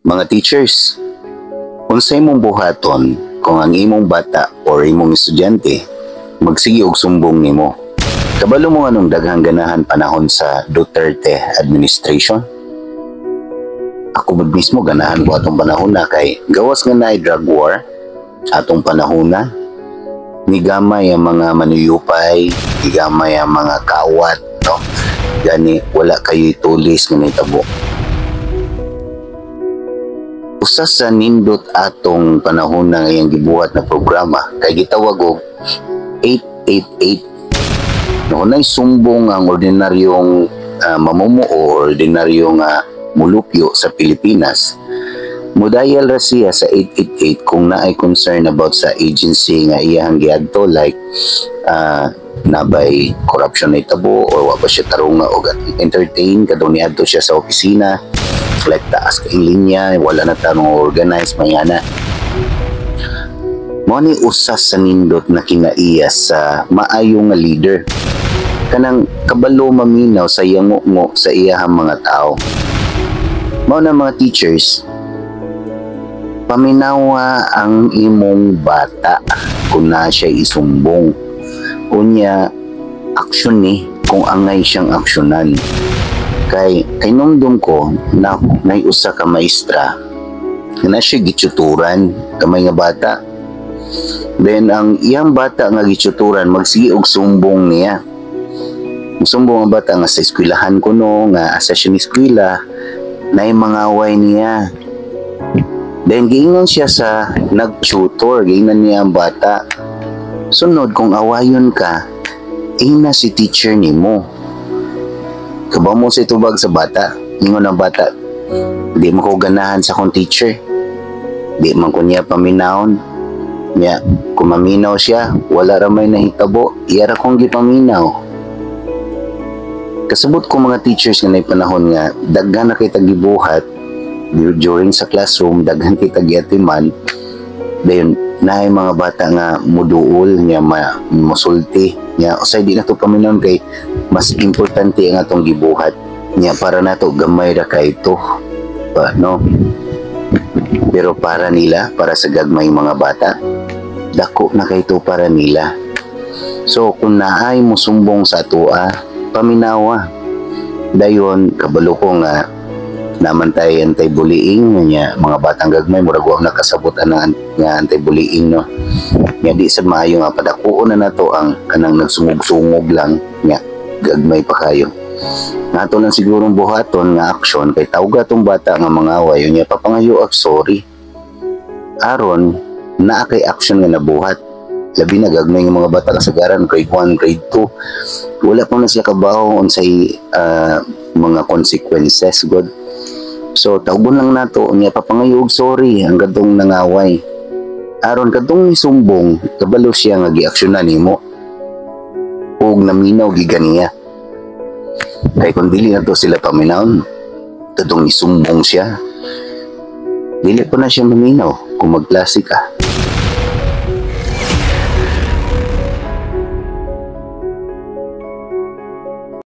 Mga teachers, unsay imong buhaton kung ang imong bata or imong estudyante magsige og sumbong nimo? Kabalo mo anong daghang ganahan panahon sa Duterte administration? Ako mismo, ganahan ko atong panahon na kay gawas nga naay drug war atong panahon na, nigamay ang mga manuyupay, nigamay ang mga kawat, no? Gani wala kayo'y tulis nga nahitabo. Usa sa nindot atong panahon na ngayong gibuhat na programa kay gitawag og 888. No, nay sumbong ang ordinaryong mamumuo o ordinaryong mulupyo sa Pilipinas, mudayal ra siya sa 888 kung naay concern about sa agency nga iyang giadto, like nabay corruption na itabo or wa ba siya tarunga og entertain kadtong niadto siya sa opisina, like taas kay linya, wala na tanong organize mayana. Mao ni usa sa nindot na kinaiya sa maayo nga leader, kanang kabalo maminaw sa yango sa iyahang mga tao. Mao na, mga teachers, paminawa ang imong bata kung na siya isumbong. Unya action ni kung angay siyang aksyonan, kay numdum ko na nay usa ka maestra na siya gitutoran gamay nga bata. Then ang iyang bata nga gitutoran magsige og sumbong niya. Sumbong ang bata nga sa eskwelahan kuno, nga asa siya ni eskwela, nay mangaway niya. Then giingon siya sa nag-tutor, giingnan niya ang bata, "Sunod kung awayon ka, ingna si teacher nimo." Kabaw mo sa tubag sa bata? Ingon ang bata, "Di man ko ganahan sa akong teacher. Di man ko niya paminawon. Niya, kung maminaw siya, wala ra may nahitabo. Iya ra kong gipaminaw." Kasabot ko, mga teachers, nga nay panahon nga daghan na kay gibuhat during sa classroom, daghan kay giatiman. Dayon naay mga bata nga muduol niya, musulti niya, usay di na to paminawon kay mas importante ang atong gibuhat niya. Para nato gamay ra kay ito pa, no? Pero para nila, para sa gagmay mga bata, dako na kay ito para nila. So kung naay musumbong sa atoa, paminawa. Dayon kabalo ko nga naman tay anti-bullying niya. Mga batang gagmay, murag wa nakasabot anang nga anti-bullying, no? Nga di sad maayo nga padakuon na nato ang kanang nagsungog-sungog lang nga gagmay pa kayo. Nato lang sigurong buhaton nga aksyon kay tawga tong bata nga mangaway niya, papangayo og sorry aron naa kay action nga nabuhat. Labi na gagmay nga mga bata, kasagaran grade 1, grade 2, wala pa na sila kabaw unsay mga consequences god. So tawgon lang nato niya, papangayo og sorry ang kadtong nangaway aron kadtong misumbong, kabalo siya nga giaksyonan nimo ug naminaw giganiya. Kay kung dili na to sila paminawon kadtong isumbong siya, dili po na siya maminaw kung magklase ka.